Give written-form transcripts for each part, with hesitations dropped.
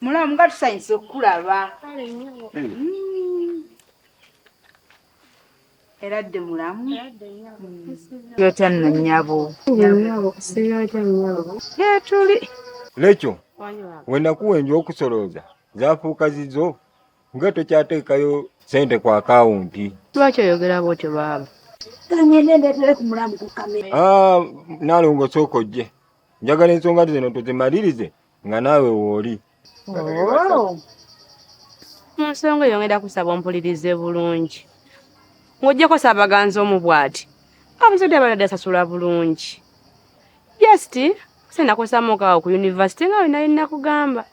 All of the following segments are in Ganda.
Mulamu nga tusanyuse okukulaba. Era dde mulamu. Yota nno nnyabo. Gyetuli. Lekyo wenakuwa enju okusolooza zafuuka zizo nga tokyateekayo sente ku akawunti. Lwaki oyogera bwotyo baaba? Ngende ndeetere ku mulamu ku kamera. Ah, Nalongo sooka ojje. Njagala ensonga zino tuzimalirize nga naawe wooli. Oh. Mu nsonga eyo ngenda kusaba ompulirize bulungi. Ng'oggyeko Ssaabaganzi omu bw'ati, abazadde abalala asasula bulungi. Just senakosamuko awo ku yunivasite nga wena nakugamba.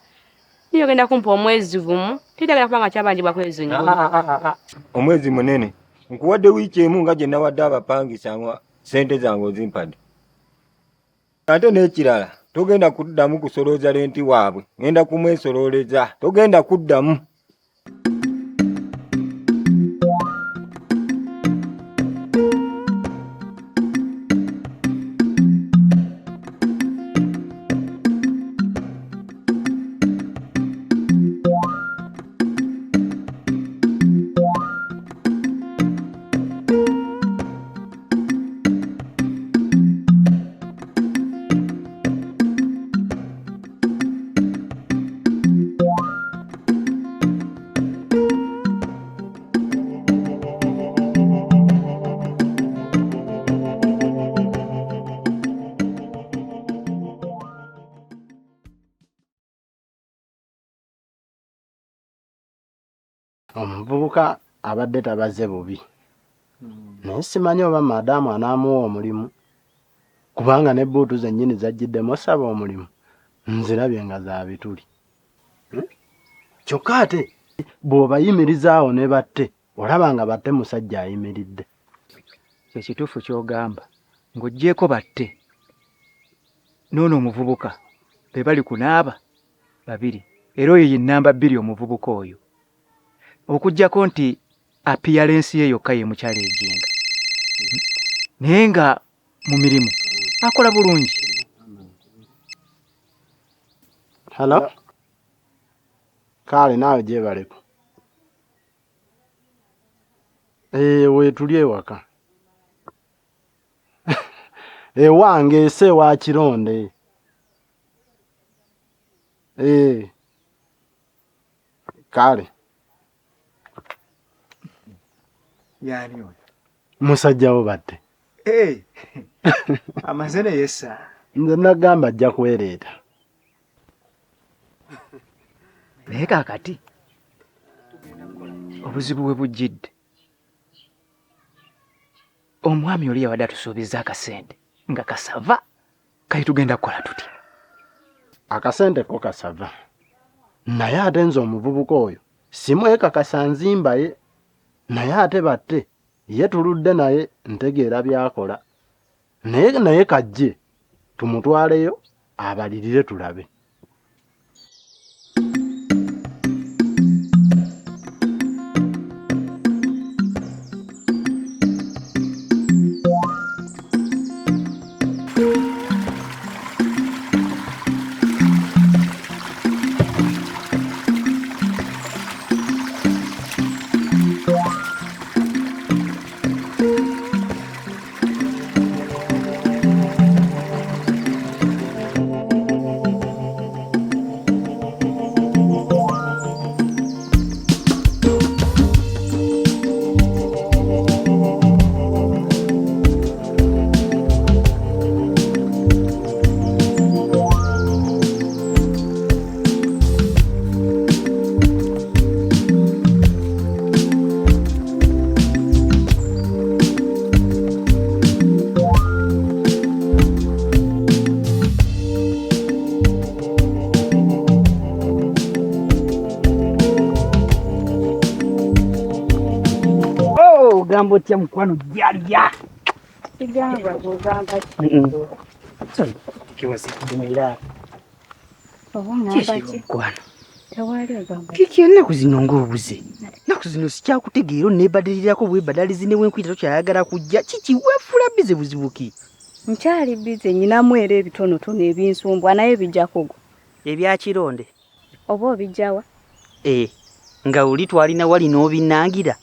Niyo ogenda kumpa omwezi gumu, tetagala kubanga kyabanjibwa kwezi nnyuma. Ah, ah, ah, omwezi munene. Nkuwadde wiiki emu nga gye nawadde abapangisa nga ssente zange ozimpadde. Ate n'ekirala togenda kuddamu kusolooza lenti waabwe, ngenda kumwesolooleza, togenda kuddamu. Omuvubuka abadde tabaze bubi naye simanyi oba maadaamu anaamuwa omulimu kubanga ne bbuutu zennyini zajjiddemu osaba omulimu nzirabye nga za bituli. Hmm? Kyokka ate bw'obayimirizaawo ne batte olaba nga batte musajja ayimiridde. Kye kituufu ky'ogamba ng'oggyeeko batte n'ono omuvubuka be bali kunaaba babiri era oyo ye nnamba bbiri omuvubuka oyo okuggyako nti apiyalensi ye yokka ye mukyala ejinga naye nga mu mirimu akola bulungi. Halo? Kale naawe gyebaleko. Eh, weetuli ewaka. Ewange ese ewa Kironde. Eh. Kale. Yani oyo? Musajja wo batte. Hey. Amaze ne yessa. Nze nagamba ajja kwereeta. Naye kaakati obuzibu we bujjidde omwami oli yabadde atusuubizza akasente nga kasava kale tugenda kukola tutya? Akasente ko kasava naye ate nze omuvubuka oyo simwekakasa nzimba ye naye ate batte ye tuludde naye ntegeera byakola naye naye kajje tumutwaleyo abalirire tulabe. Oh, ogamba otya mukwano jalya Sigamba bw'ogamba ki? kiwasikudumira Oba ŋŋamba ki? mukwano Tewali ogamba ki? Kiki ennaku zino ng'obuze? Ennaku zino sikyakutegeera onneebadalirirako bwebadalizi ne bwenkuyita tokyayagala kujja. Kiki weefuula bize buzibu ki? Nkyali bize nyinamu era ebitonotono ebinsumbwa naye bijja kugwa. Ebya Kironde. Oba obijjawa? Eh, nga oli twalina wali n'obinnangira.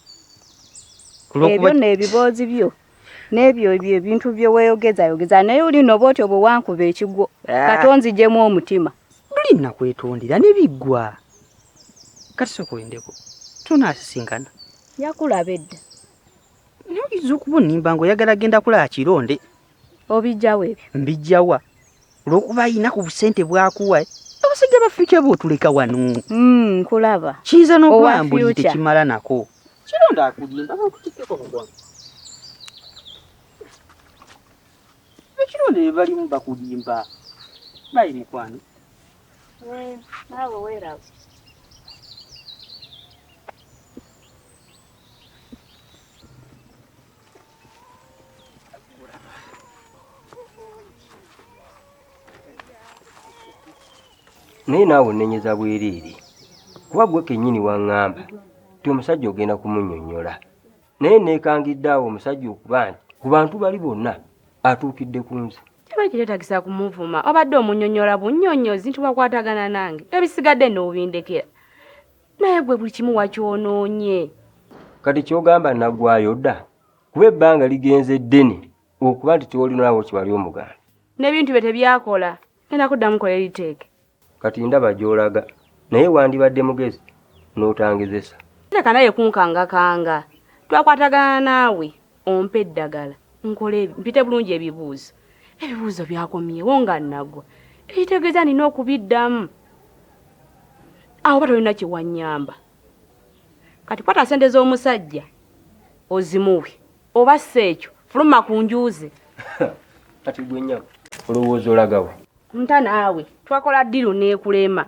Ebyo nno ebiboozi byo n'ebyo ebyo ebintu bye weeyogezayogeza naye oli nno bw'otyo bwe wankuba ekigwo Ah. kati onzigyemu omutima. Luli nakwetondera ne biggwa. Kati sooka oyendeko tunaasisinkana. Nja kulaba edda. Naye oyinza okuba onnimba ng'oyagala genda kulaba kironde. Obijjawa ebyo? Mbijjawa olw'okuba alina ku busente bw'akuwa. Abasajja ba future b'otuleka wano. Nkulaba. Kiyinza n'okuba Owa mbuli future. tekimala nako. Kironde akulimba bakutikkeko mukwano. Ekironde be balimu bakulimba. Bayi mukwano. Naawe weeraba. Naye naawe onnenyeza bwereere kuba gwe kennyini waŋŋamba nti omusajja ogenda kumunnyonnyola naye neekangidde awo omusajja okuba nti ku bantu bali bonna atuukidde ku nze. Kiba kireetagisa kumuvuma obadde omunnyonnyola bunnyonnyozi nti wakwatagana nange ebisigadde n'obindekera naye gwe buli kimu wakyonoonye. Kati ky'ogamba naggwayo dda kuba ebbanga ligenze ddene okuba nti tewali naawo kye wali omugamba. N'ebintu bye tebyakola ngenda kuddamu nkola eriteeke. Kati ndaba gy'olaga naye wandibadde mugezi n'otangezesa. Leka naye kunkangakanga twakwatagana naawe ompe eddagala nkole mpite bulungi ebibuuzo. Ebibuuzo byakomyewo nga nagwa ekitegeeza nina okubiddamu. Awo oba tolina kye wannyamba. Kati kwata ssente z'omusajja ozimuwe oba si ekyo fuluma ku njuze. Kati gwe nnyabo olowooza olagawa? Nta naawe twakola ddiiru n'ekulema.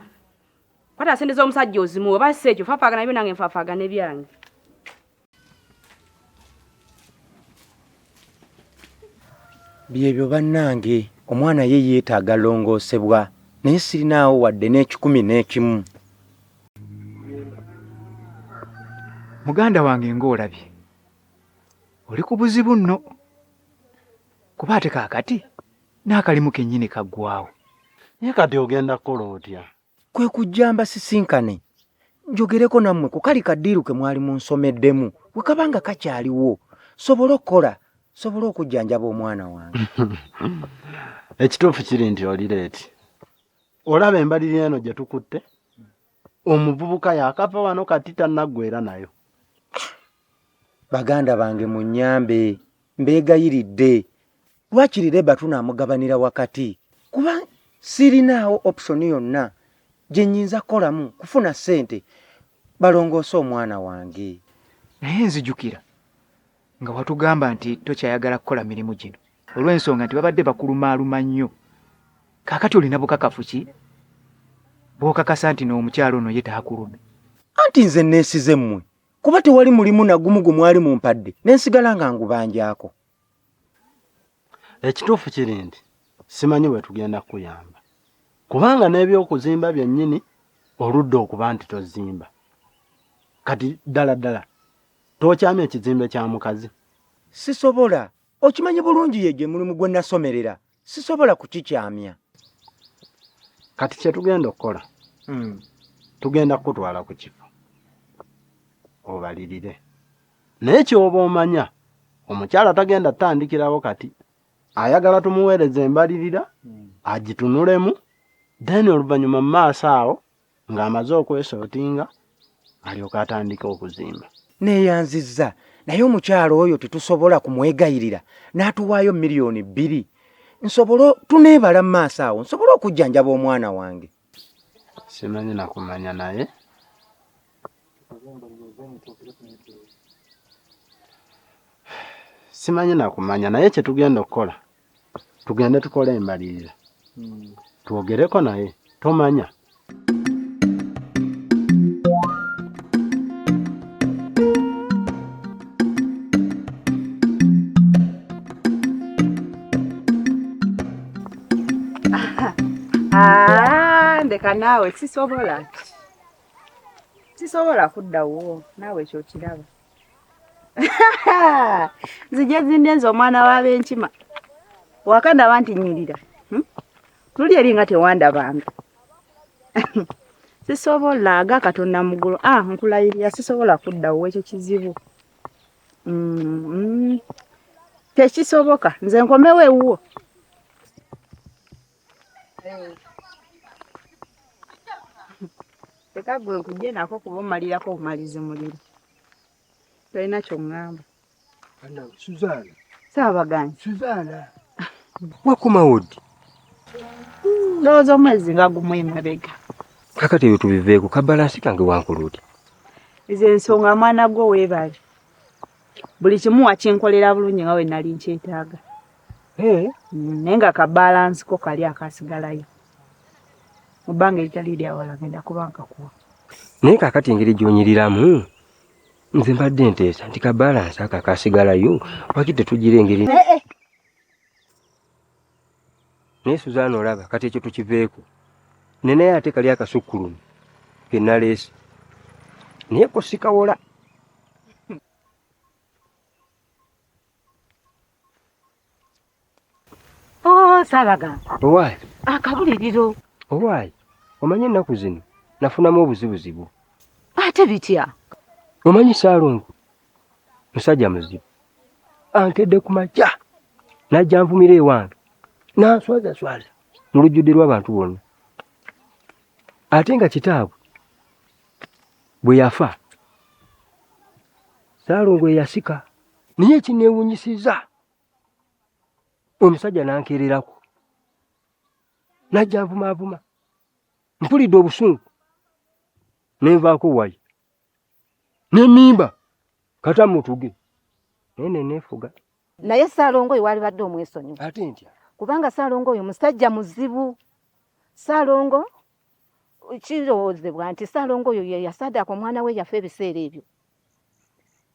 Kwata ssente z'omusajja ozimuwe oba si ekyo faafaagana byo nange nfaafaagane byange. Byebyo bannange omwana ye yeetaaga longoosebwa naye sirinaawo wadde n'ekikumi n'ekimu. Muganda wange ng'olabye oli ku buzibu nno kuba ate kaakati n'akalimu kennyini kaggwawo. Naye kati ogenda kukola otya? Kwe kujja mbasisinkane njogereko nammwe ku kali kaddiiru ke mwali munsomeddemu bwe kaba nga kakyaliwo sobole okukola sobole okujjanjaba omwana wange. Ekituufu kiri nti oli leeti. Olaba embalirira eno gye tukutte omuvubuka yakava wano kati tannaggwera nayo. Baganda bange munnyambe mbeegayiridde lwakiri leba tunaamugabanira wakati kuba sirinaawo option yonna gye nnyinza kukolamu kufuna ssente balongoose omwana wange. Naye nzijukira nga watugamba nti tokyayagala kukola mirimu gino olw'ensonga nti babadde bakulumaaluma nnyo. Kaakati olina bukakafu ki bw'okakasa nti n'omukyalo ono ye taakulume? Anti nze neesize mmwe kuba tewali mulimu na gumu gwe mwali mumpadde ne nsigala nga ngubanjaako. Ekituufu kiri nti simanyi bwe tugenda kukuyamba kubanga n'ebyokuzimba byennyini oludda okuba nti tozimba. Kati ddala ddala tokyamya ekizimbe kya mukazi. Sisobola, okimanyi bulungi ye gye mulimu gwe nasomerera sisobola kukikyamya. Kati kye tugenda okukola tugenda kukutwala ku kifo obalirire naye ky'oba omanya omukyala tagenda ttandikirawo kati ayagala tumuweereze embalirira agitunulemu then oluvannyuma mu maaso awo ng'amaze okwesootinga alyoke atandike okuzimba. Neeyanzizza naye omukyala oyo tetusobola kumwegayirira n'atuwaayo 2,000,000 nsobole tuneebala mu maaso awo nsobole okujjanjaba omwana wange. Simanyi nakumanya naye simanyi nakumanya naye kye tugenda okukola tugende tukole embalirira twogereko naye tomanya. Ndeka naawe sisobola kuddawo naawe ekyo kiraba. Nzije zinde nze omwana w'abenkima wakandaba nti nnyirira luli eri nga tewandabanga. Sisobola aga Katonda mu ggulu. Ah, nkulayirira sisobola kudda wuwo ekyo kizibu. Tekisoboka nze nkomewo ewuwo. Leka gwe nkujje nako kuba omalirako obumalizi muliro. Tolina ky'oŋŋamba. Suzana. Ssaabaganzi. Suzana. Wakomawo ddi? Ndowooza omwezi nga gumu emabega. Kakati ebyo tubiveeko, kabalansi kange wankola otya? Ezo ensonga mwana gwo weebale. Buli kimu wakinkolera bulungi nga we nali nkyetaaga. Naye nga kabalansi ko kali akasigalayo. Mu bbanga eritali lya wala ngenda kuba nkakuwa. Naye kaakati engeri gy'onyiriramu nze mbadde nteesa nti kabalansi ako akasigalayo lwaki tetugira engeri. Naye Suzana olaba kati ekyo tukiveeko. Nenaye ate kali akasukkulumu ke naleese naye ko sikawola. Oh, Ssaabagamba. Owaaye. Akabuliriro. Owaaye, omanyi ennaku zino nafunamu obuzibuzibu. Ate bitya? Omanyi Ssaalongo musajja muzibu. Ankedde ku makya n'ajja nvumira ewange n'answazaswaza mu lujjudde lw'abantu bonna. Ate nga kitaabwe bwe yafa Ssaalongo eyasika. Naye ekinneewuunyisizza omusajja n'ankeererako n'ajja nvumaavuma, mpulidde obusungu ne nvaako wali ne nnimba kata mmutuge naye ne neefuga. Naye Ssaalongo oyo waalibadde omwesonyiwa. Ate ntya? Kubanga Ssaalongo oyo musajja muzibu. Ssaalongo kirowoozebwa nti Ssaalongo oyo ye yasaddaaka omwana we yafa ebiseera ebyo.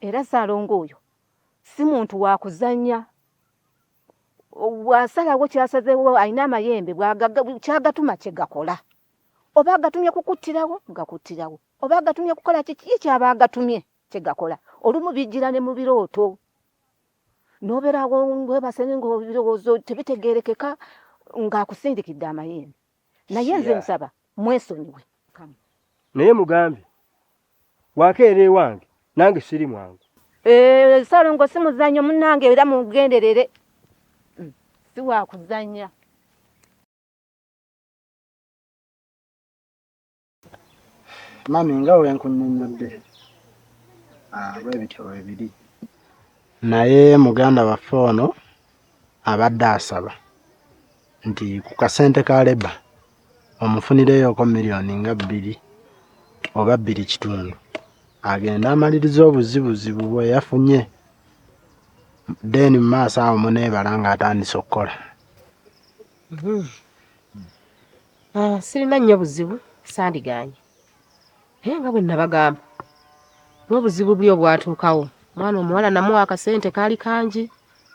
Era Ssaalongo oyo si muntu wa kuzannya. Bw'asalawo ky'asazeewo alina amayembe ky'agatuma kye gakola. Oba agatumye kukuttirawo gakuttirawo, oba agatumye kukola kiki ye ky'aba agatumye kye gakola. Olumu bijjira ne mu birooto n'obeera awo weebase ng'ebirowoozo tebitegeerekeka ng'akusindikidde amayembe. Naye nze nsaba mwesonyiwe. Naye mugambe wakeera ewange nange siri mwangu. Eh, Ssalongo si muzannyo munnange era mugenderere. Si wa kuzannya. Mami nga bwe nkunnyonnyodde bwe bityo bwe biri. Naye muganda waffe ono abadde asaba nti ku kasente ka leba omufunireyoko miliyoni nga 2 oba 2.5 agende amalirize obuzibuzibu bwe yafunye then mu maaso awo muneebala ng'atandise okukola. Sirina nnyo buzibu sandigaanye naye nga bwe nabagamba n'obuzibu buli obwatuukawo omwana omuwala namuwa akasente kaali kangi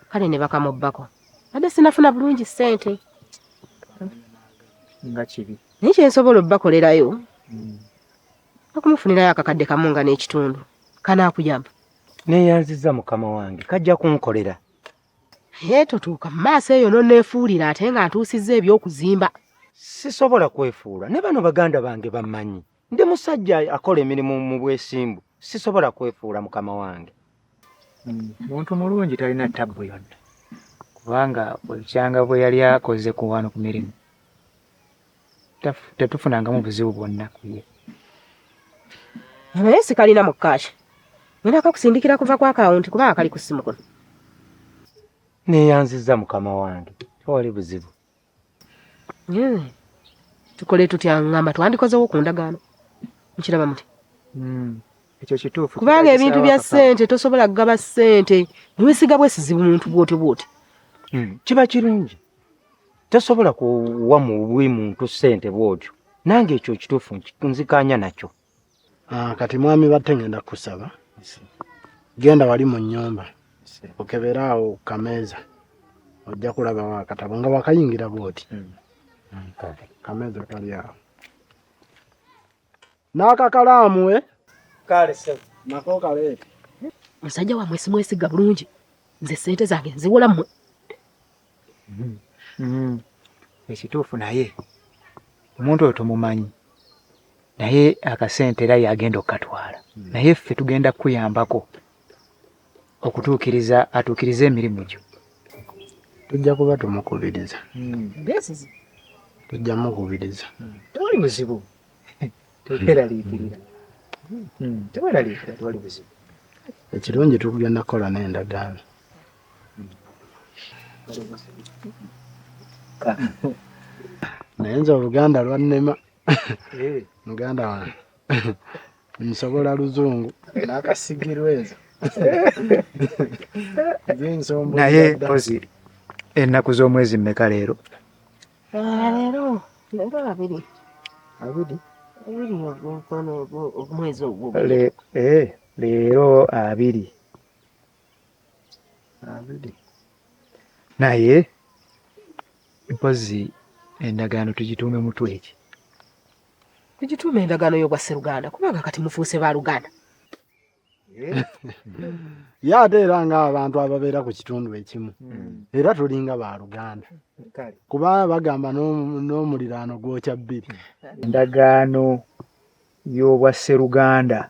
kale ne bakamubbako badde sinafuna bulungi ssente nga kibi naye kye nsobola obbakolerayo okumufunirayo akakadde kamu nga n'ekitundu kanaakuyamba. Neeyanzizza mukama wange kajja kunkolera. Naye totuuka mu maaso eyo n'onneefuulira ate nga ntuusizza eby'okuzimba. Sisobola kwefuula ne bano baganda bange bammanyi. Ndi musajja akola emirimu mu bwesimbu, sisobola kwefuula mukama wange. Muntu mulungi talina ttabbu yonna kubanga obukyanga bwe yali akoze ku wano ku mirimu tetufunangamu buzibu bwonna ku ye. Naye sikalina mu kaasi. Ngenda kakusindikira kuva ku akawunti kubanga kali ku ssimu kuno. Neeyanzizza mukama wange, tewali buzibu. Tukole tutya ngamba twandikozewo ku ndagaano. Mukiraba muti? Ekyo kituufu. Kubanga ebintu bya ssente tosobola kugaba ssente newesiga bwesizi muntu bw'otyo bw'otyo. Kiba kirungi. Tosobola kuwa muwi muntu ssente bw'otyo. Nange ekyo kituufu nzikaanya nakyo. Kati mwami batte ngenda kukusaba. Genda wali mu nnyumba okebere awo ku kameeza ojja kulabawo akatabo nga wakayingira bw'oti. Kameeza kali awo. N'akakalaamu we. Kale ssebo. Nako kaleete. Musajja wammwe simwesiga bulungi. Nze ssente zange nziwola mmwe. Ekituufu naye omuntu oyo tomumanyi. Naye akasente era yagenda okukatwala. Naye ffe tugenda kukuyambako okutuukiriza atuukirize emirimu gyo. Tujja kuba tumukubiriza. Tujja mukubiriza. Tewali buzibu. Teweraliikirira. Teweraliikirira, tewali buzibu. Ekirungi tugenda kukola n'endagaano. Naye nze oluganda lwannema. Muganda wange nsobola luzungu n'akasigirwa ezo zinsombozza Naye dda. mpozi ennaku z'omwezi mmeka leero? Leero leero 20. 20? 20 ogw'omukono ogw'omwezi ogwo. Leero 20. 20. Naye mpozi endagaano tugituume mutwe ki? Tugituume endagaano y'obwa sseruganda kubanga kati mufuuse ba luganda. Ye ate era ng'abantu ababeera ku kitundu ekimu era tulinga ba luganda. Kuba bagamba n'omuliraano gwokya bbiri. Endagaano y'obwa sseruganda.